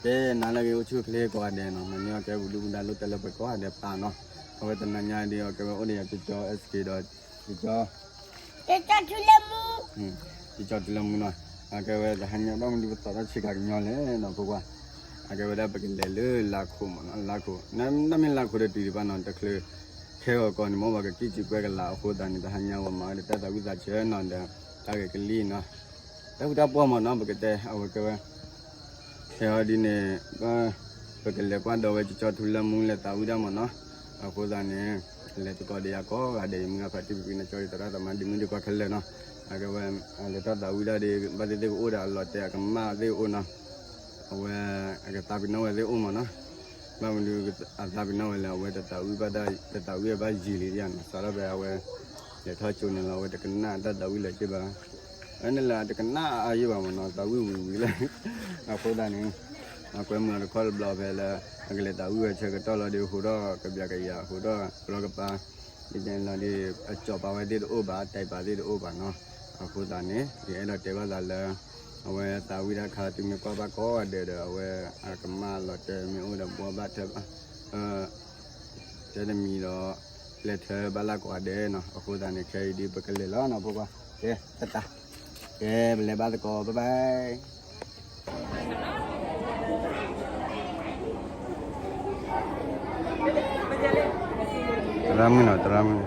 ကဲ နၤလၢအဂ့ၤ အိၣ်ဆူၣ်အိၣ်ချ့ကိးဂၤဒဲးနီၤ, မ့ၢ်န့ၢ်အီၤကဲပူၤဒုၣ်ပူၤဒါ လိၣ်တဲလၢပှဲၤကိးဂၤဒဲးပၢ်နီၤ, အဝဲတနၤညါဒီး အကဲဝဲအိၣ်ဒီးယၤကၠီကၠီ S K ဒီး ကၠီကၠီ ကၠီထူလၢမူ, ကၠီထူလၢမူနီၤ, အကဲဝဲတဟါညါဘၣ်မနုၤပသးထီၣ်ဆ့ကၤကညီလဲၣ်နီၤ ဖိခွါ, အကဲဝဲဒၣ်ပကလဲၤလၢလါခိၣ်မ့ၢ်နီၤ, လါခိၣ် နမ့ၢ်လါခိၣ်ဒီးတုၤဒံးဘၣ်နီၤ, တချုးခဲဂီၤကီးန့ၣ် မ့ၢ်ပှၤကစံၣ်စုၤကွဲကလာ်အဃိသတးန့ၣ် တဟါညါဝဲမၤဝဲဒီးတၢ်သးဝံၣ်သးဆၢနီၤဒီး တၢ်ဂဲၤကလံၣ်နီၤ, တၢ်ဃူတၢ်ဖိးမ့ၢ်နီၤ, ပကတဲအဝဲကဲဝဲ ခဲအံၤဒ်န့ၣ် ပကလဲၤကွၢ်ဒီးဝဲကၠီကၠီထူလၢမူ လဲၤသးဝံၣ်တၢ်မ့ၢ်နီၤ, အဃိသတးန့ၣ် လဲၤသကိးဒီးယၤကိးဂၤဒဲး ယမုၢ်ဂၤဖးတံၢ် ပပှ့ၤနၤကၠီဒီးသရၣ်သမါ ဒ့မုၣ်ဒ့ခွါခဲလၢာ်နီၤ, အကဲဝဲ လဲၤထီၣ်သးဝံၣ်တၢ်ဒီး ဘၣ်သ့ၣ်သ့ၣ်ကအိၣ်ဒီးအလီၤတဲာ်အကမၣ်သ့ၣ်ကအိၣ်နီၤ, အဝဲ အကသးပ့ၤနီၣ်ဝဲသ့ၣ်အိၣ်မ့ၢ်နီၤ, ဘၣ်မနုၤအသးပ့ၤနီၣ်ဝဲလဲၣ်, အဝဲတသးဝံၣ်ဘၣ်တၢ် တသးဝံၣ်အဘၣ်ယံာ်လံယါနီၤ, စးထီၣ်ဖဲအဝဲ လဲၤထီၣ်ကၠိန့ၣ်လီၤ အဝဲတကနၣ်တၢ်သးဝံၣ်လၢၤက့ဘၣ်, အန့ၣ်လၢအတကနၣ်အါယံာ်ဘၣ်မ့ၢ်နီၤ, သးဝံၣ်ဝံၤဝံၤလၢ အဃိသတးန့ၣ် အကွဲမုာ်အီၤတခီတဘျီဖဲလၢ အကလဲၤသးဝံၣ်ဝဲဆၢကတီၢ်လီၤဒီး ဟိးထီၣ်ကဘျးကယၤ ဟိးထီၣ်ကလီကပၤ ဒ်န့ၣ်လီၤဒီး အကၠီၤပာ်ဝဲသ့ၣ်တအိၣ်ဘၣ် တဲာ်ပာ်သ့ၣ်တအိၣ်ဘၣ်နီၤ, အဃိသတးန့ၣ် ယအဲၣ်ဒိးတဲဘၣ်သးလၢ အဝဲသးဝံၣ်တၢ်ခါ သုမ့ၢ်ကွၢ်ဘၣ်ကိးဂၤဒဲးဒီး အဝဲအကမၣ်လီၤတဲာ်မ့ၢ်အိၣ်ဒီး ဘှီဘၣ်ထၢဘၣ် တဲတမံၤဒီး ပျဲထၢဘၣ်လၢကိးဂၤဒဲးနီၤ, အဃိသတးန့ၣ် ခဲအံၤဒ်ပကလဲၤလီၤနီၤ ဖိခွါ, ကဲ တၢ်တၢ်, ကဲ ပလဲၤဘၣ်သကိး bye bye. သရၣ်မုၣ်နီၤ သရၣ်မုၣ်,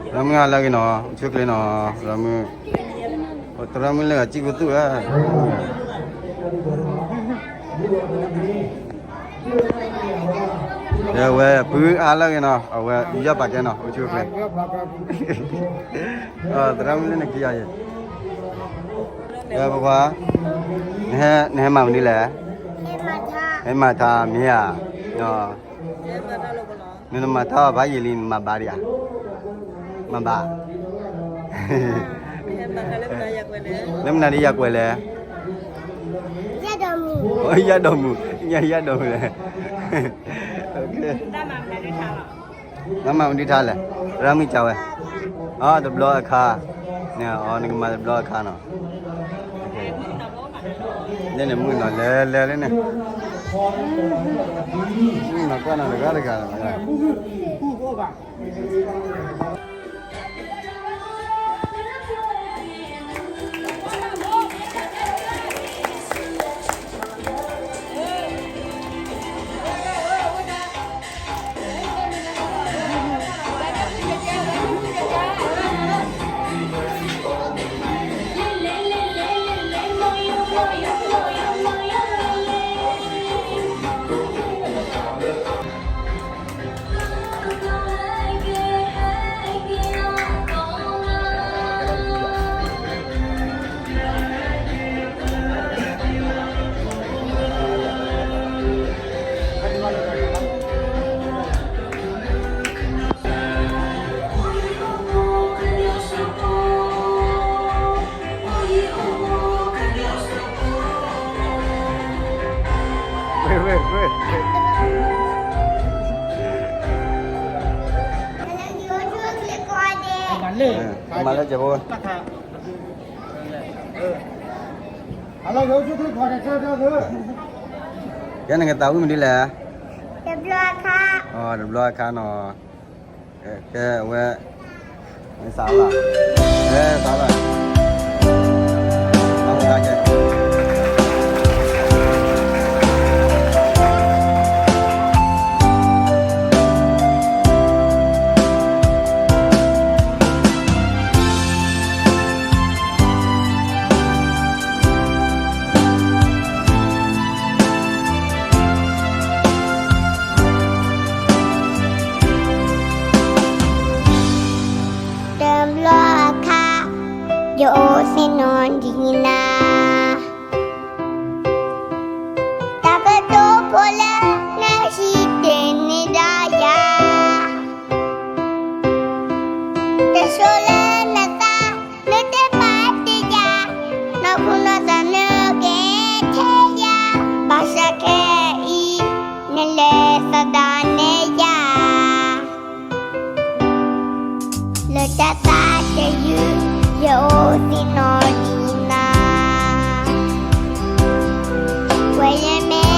သရၣ်မုၣ်ဟါလၢအဂ့ၤနီၤ အိၣ်ဆူၣ်အိၣ်ချ့နီၤ သရၣ်မုၣ်, သရၣ်မုၣ်လၢဂၤစံၣ်ဖိသူၣ်ဧါ ဒီးအဝဲဖုအါလၢအဂ့ၤနီၤ အဝဲယီၢ်ပာ်ကဲနီၤ အိၣ်ဆူၣ်အိၣ်ချ့, သရၣ်မုၣ်လၢနကံအီၤယဲ, ဒီးပကွၢ်, နဟဲမၤမနုၤလဲၣ်, ဟဲမၤထါမ့ၢ်ဧါ နမၤထါအီၤဘၣ်ယံာ်လံ နမၤဘၣ်ဒံးဧါ, မၤဘၣ်, လၢမနုၤဒ်ယၤကွဲးလဲၣ်, ယၤဒီးမုၢ်, ယၤဒီးမုၢ်လဲၣ်, နမၤမနုၤထါလဲၣ်, သရၣ်မုၣ်ကဝဲ, အီ တဘျီအခါ, နကမၤတဘျီအခါနီၤ, လၢန့ၣ်မုၣ်နီၤ လဲၤလဲၤလၢန့ၣ်, မုၣ်နီၤကွၢ်နီၤတဂၤတဂၤနီၤ မၤလၢကဲဖိ ကဲ နကသးဝံၣ်မနုၤလဲၣ်, တဘျီအခါ, တဘျီအခါနီၤ, ကဲဝဲ, မ့ၢ်စးဘၣ်, ကဲစးဘၣ်, အဝဲကဲ တဘျီအခါ, ယအိၣ်သ့ၣ်နီၣ်ဒံးနၤ, တၢ်ကတိၤဖိလၢနဟံးတ့ၢ်န့ၢ်ဒၣ်ယၤ, တဆိလၢနသး နတပာ်တ့ၢ်ယၤ, နီၢ်ခိနီၢ်သးနကဲထဲယၤ, ဘၣ်ဆၣ်ခဲအံၤ နလဲၤသဒၣ်နဲယၤ လၢတၢ်သးတယုၢ် ယအိၣ်သ့ၣ်နီၣ်ဒံးနၤ, ဝဲယမ့ၢ်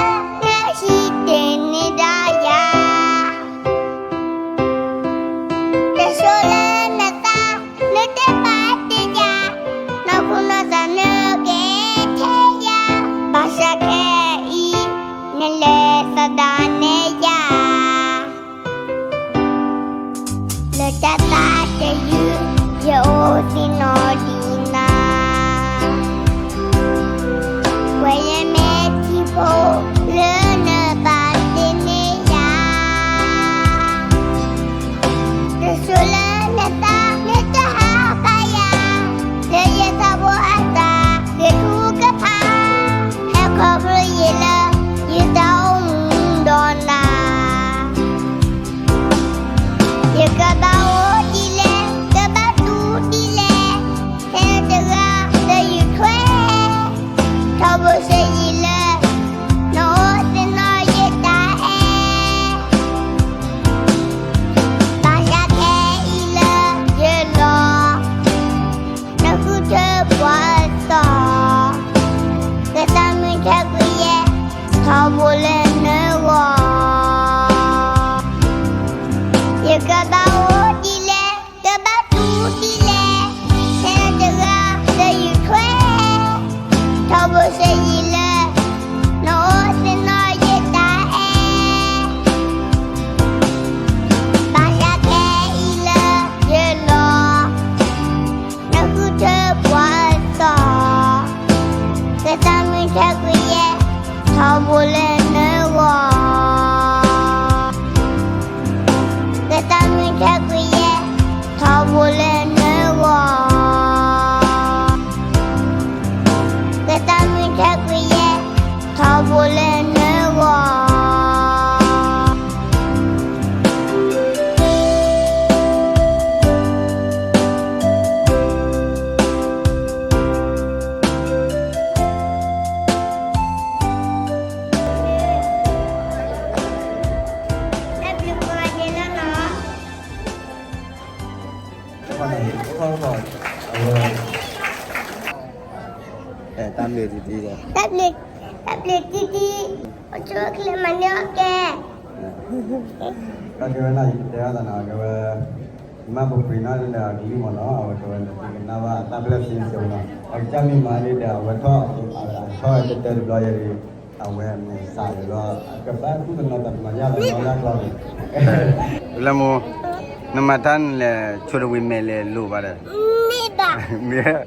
နဟံးတ့ၢ်န့ၢ်ဒၣ်ယၤ, တဆိလၢနသး နတပာ်တ့ၢ်ယၤ, နီၢ်ခိနီၢ်သးနကဲထဲယၤ, ဘၣ်ဆၣ်ခဲအံၤ နလဲၤသဒၣ်နဲယၤ လၢတၢ်သးတယုၢ် ယအိၣ်သ့ၣ်နီၣ်ဒံးနၤ, ဝဲယမ့ၢ်ထံဖိလၢနဘၣ်သ့န့ၢ်ယၤ, တဆိလၢနသး နတဟးဘၣ်ယၤ, လၢယသးဘိအသး ဂ့ၤထူကဖး, ဟဲခီဖျိယံာ်လၢ ယတၢ်အိၣ်မူဒီးနၤ ယကဘၣ်အိၣ်ဒ်လဲၣ်, ကဘၣ်တူၢ်ဒ်လဲၣ်, ထဲတဂၤလၢယထွဲ, ထီဘိဆဲးယံာ်လၢ နအိၣ်သ့ၣ်နီၣ်ယတၢ်အဲၣ်, ဘၣ်ဆၣ်ခဲအံၤလၢယလီၤ နဃုထၢပှၤအသီၣ်, ကသးမုၢ်ထၢကွံာ်ယဲ ထီဘိလၢနဂီၢ်, ယကဘၣ်အိၣ်ဒ်လဲၣ်, ကဘၣ်တူၢ်ဒ်လဲၣ်, ထဲတဂၤလၢယထွဲ, ထီဘိဆဲးယံာ်လၢ နအိၣ်သ့ၣ်နီၣ်ယတၢ်အဲၣ်, ဘၣ်ဆၣ်ခဲအံၤလၢယလီၤ နဃုထၢပှၤအသီၣ်, ကသးမုၢ်ထၢကွံာ်ယဲ ထီဘိလၢနဂီၢ်, ကသးမုၢ်ထၢကွံာ်ယဲ ထီဘိလၢနဂီၢ်, ကသးမုၢ်ထၢကွံာ်ယဲ ထီဘိလၢနဂီၢ်. တၢ်ဘျုး တၢ်ဘျုးတံၢ်တံၢ်, အိၣ်ဆူၣ်အိၣ်ချ့မၤန့ၢ်အီၣ်ကဲ, ကဲဝဲဒၣ် ယတဲအသးနီၤ ကဲဝဲ မ့ၢ်ပပှ့ၤနီၣ်လၢအကလုၢ်မ့ၢ်နီၤ အဝဲကဲဝဲနသုကနၣ်ဘၣ်အတၢ်ဘျၣ်စ့စ့နီၤ အကစၢ်မ့ၢ်မၤန့ၢ်ဒီး အဝဲထီၣ် အထီၣ်တတၢတဘျီယဲၢ်ဒီး အဝဲမ့ၢ်စးယလီၤ အကဘၣ်သူၣ်တနီၤသးတနီၤယၢ်လီၤနီၢ်ဒၣ်ကျီန့ၣ် လၢမူ နမၤတၢ်နလဲၤဆိတဝံၤမဲာ်လဲၤလိၤဘၣ်ဒီး မ့ၢ်ဘၣ် မ့ၢ်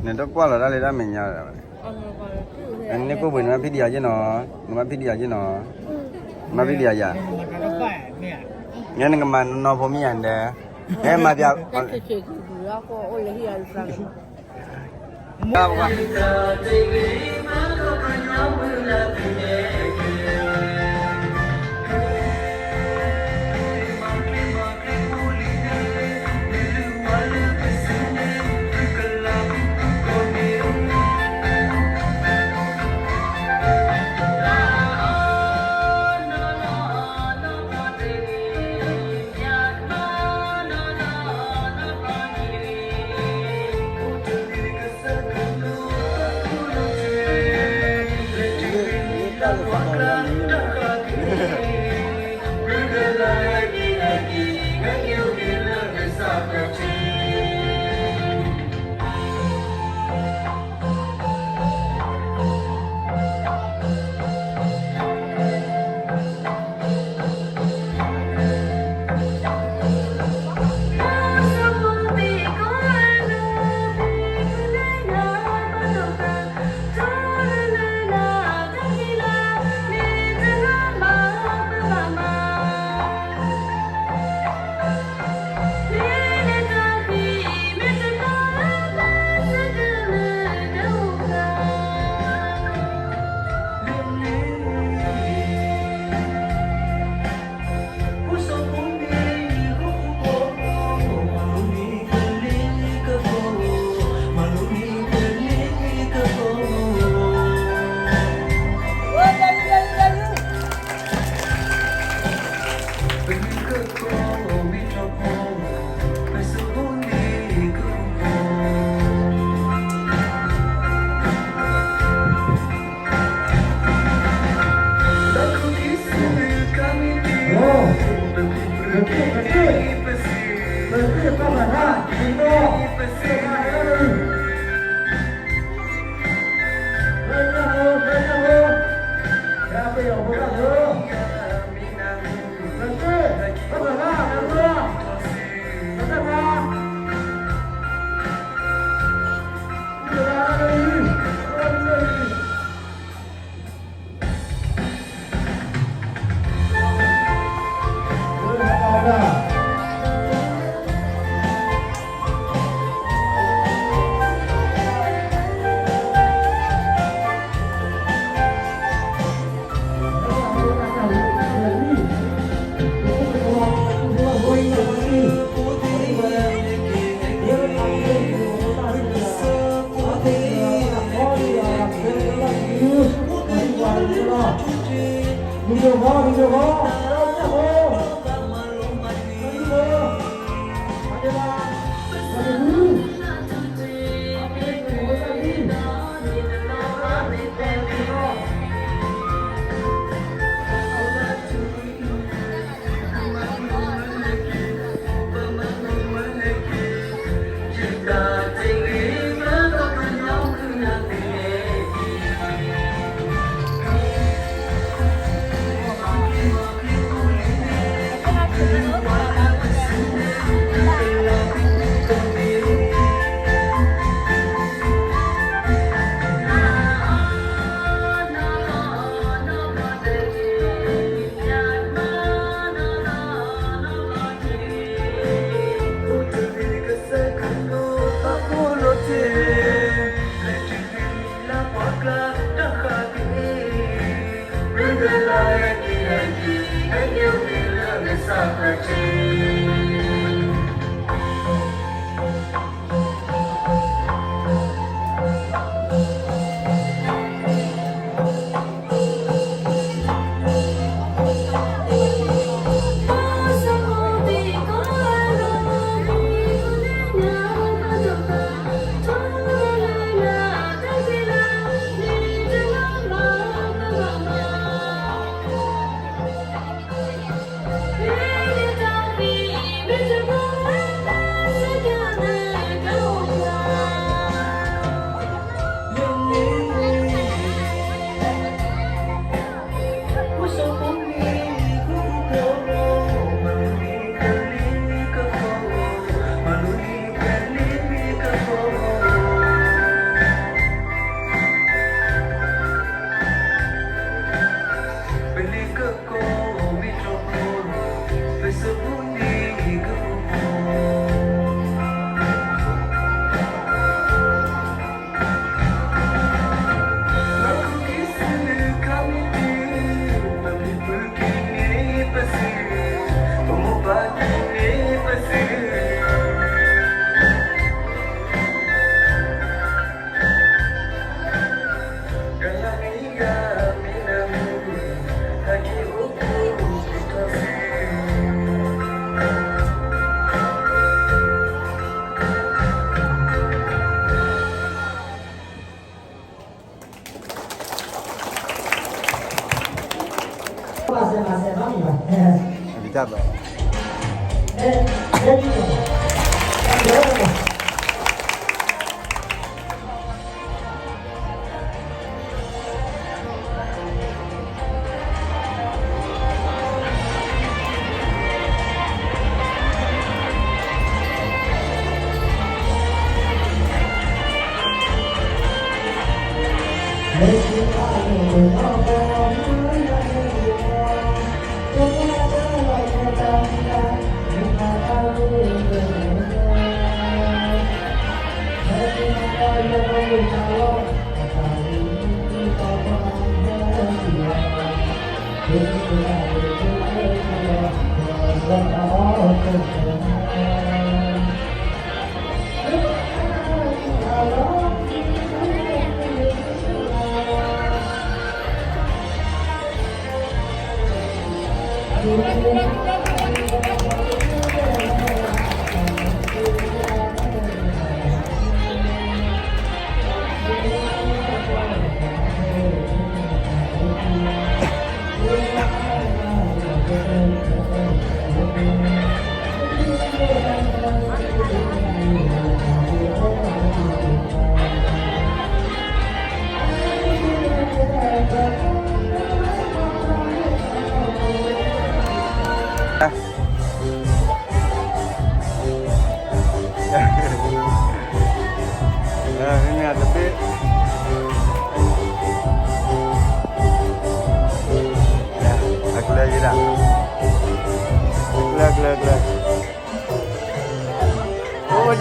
နတကွၢ်လီၤတၢ်လၢတၢ်မဲာ်ညါဒီး နကွၢ်ပှ့ၤနဘၣ်ဖံးဒံးယၤက့နီၤ, နဘၣ်ဖံးဒံးယၤက့နီၤ, နဘၣ်ဖံးဒံးယၤယၤ, ညါနကမၤနီၢ်ဖိမ့ၢ်ယၤဒဲး, ဟဲမၤပျး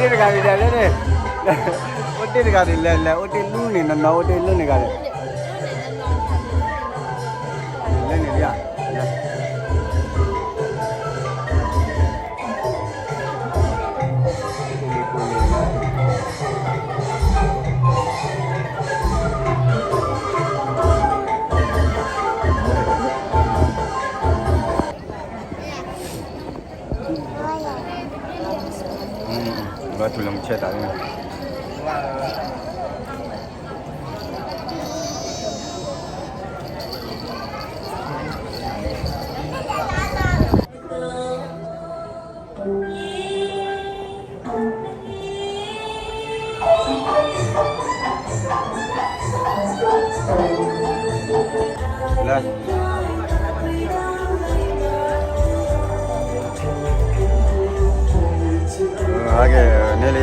တဂၤန့ၣ်လဲၣ်, အိၣ်တ့ၢ်တဂၤန့ၣ်လဲၣ်, လဲၤအိၣ်တ့ၢ်လူန့ၣ် နီၢ်နီၢ်အိၣ်တ့ၢ်လူန့ၣ်ဂၤလဲၣ်, လဲၣ်န့ၣ်ဒၣ်, ဘၣ်ထူလၢမုၢ်ဆဲးတၢ်န့ၣ် လၢ ဟဲက့ၤန့ၣ်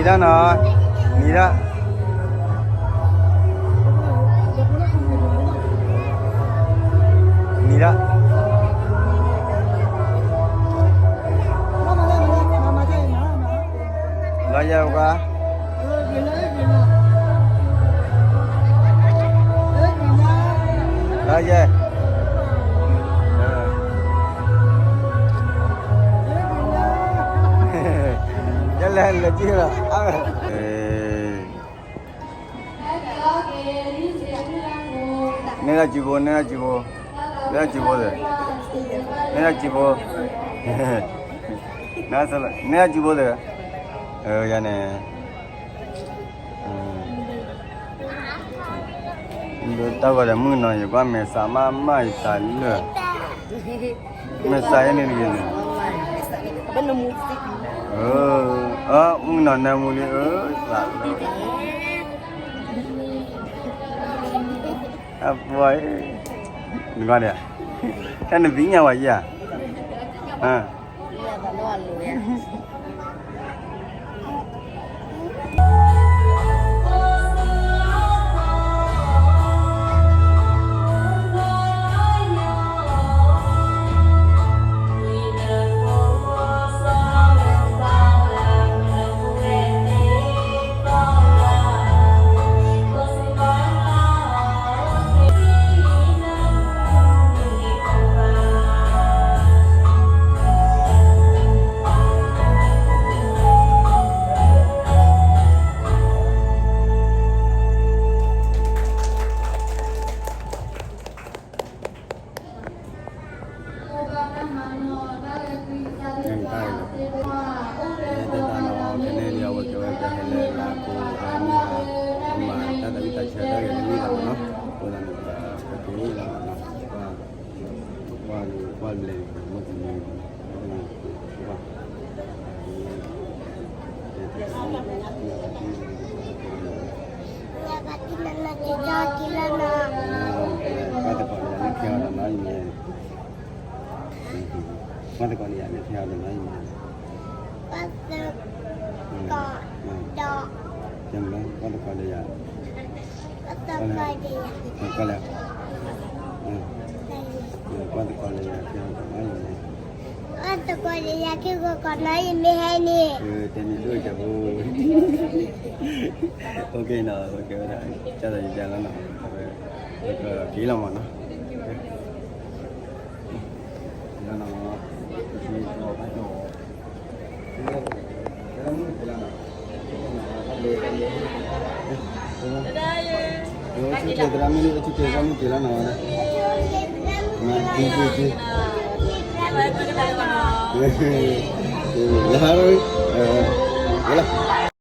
လံ နံၤဒၣ်နီၤ, နံၤဒၣ်, နံၤဒၣ်, လီၤယဲၢ်ဝါ, လီၤယဲၢ် ယလဲၤလဲၤကံလီၤ, န့ၢ်ဒၣ်စုဖိ, န့ၢ်ဒၣ်စုဖိ, န့ၢ်ဒၣ်စုဖိသ့ၣ်, န့ၢ်ဒၣ်စုဖိ, န့ၢ်ဒၣ်စုဖိသ့ၣ်, ယၤန့ၣ် တၢ်ဂီၤဒီးမုၣ်ကနီၤ ယကွၢ်မဲာ်ဆှးမးမးယသးလၢာ်, မဲာ်ဆှးယဲန့ၣ်တဂ့ၤန့ၣ်, မုၣ်ကနီၤနၢမူလံအၢ, သးလၢာ်, အပှၤ, နကွၢ်ဒီး, တၢ်နသ့ၣ်ညါဝဲယၤ တၢ်လီၤကန့ၢ်လံအဝဲကဲဝဲပဟဲလၢလၢကိးဂၤမ့ၢ်ဧါ, အမၤတၢ်သးဝံၣ်တၢ်ဆၢတၢ်ဂ့ၤတမ့ၢ်လီၤနီၤ, အဃိသတးန့ၣ် ပကက့ၤလီၤနီၤ, ကွၢ်ကွၢ်လၢကွၢ်ဘျဲၣ်မ့ၢ်တမ့ၢ် ကွၢ်သကိးန့ၣ်ယၤန့ၣ် ထဲအီၤဒီးနီၤအံၤမ့ၢ်, ကွၢ်သကိးန့ၣ်ယၤန့ၣ် ထဲအီၤဒီးနီၤအံၤမ့ၢ်, ကွၢ်သကိး, ကွၢ်သကိးဒီးယၤ, ကွၢ်လဲၣ်, ကွၢ်သကိးဒီးယၤ ထဲအီၤဒီးနီၤအံၤမ့ၢ်, တကိးယၤက့ၤဂီၤကီးနီၤ ယမ့ၢ်ဟဲန့ၣ် တဲမ့ၢ်ဒိၣ်ကၢ်ဖိ OK နီၤ ကဲဝဲဒၣ် ကၢ်သးယကၢ်လီၤနီၤ က့ၤလီၤမးနီၤ လီၤနီၤ ဆူၣ်ကဲၤသရၣ်မုၣ် ဆူၣ်ကဲၤသရၣ်မုၣ်က့ၤလီၤနီၤ က့ၤက့ၤက့ၤ လၢဟါရီး လၢ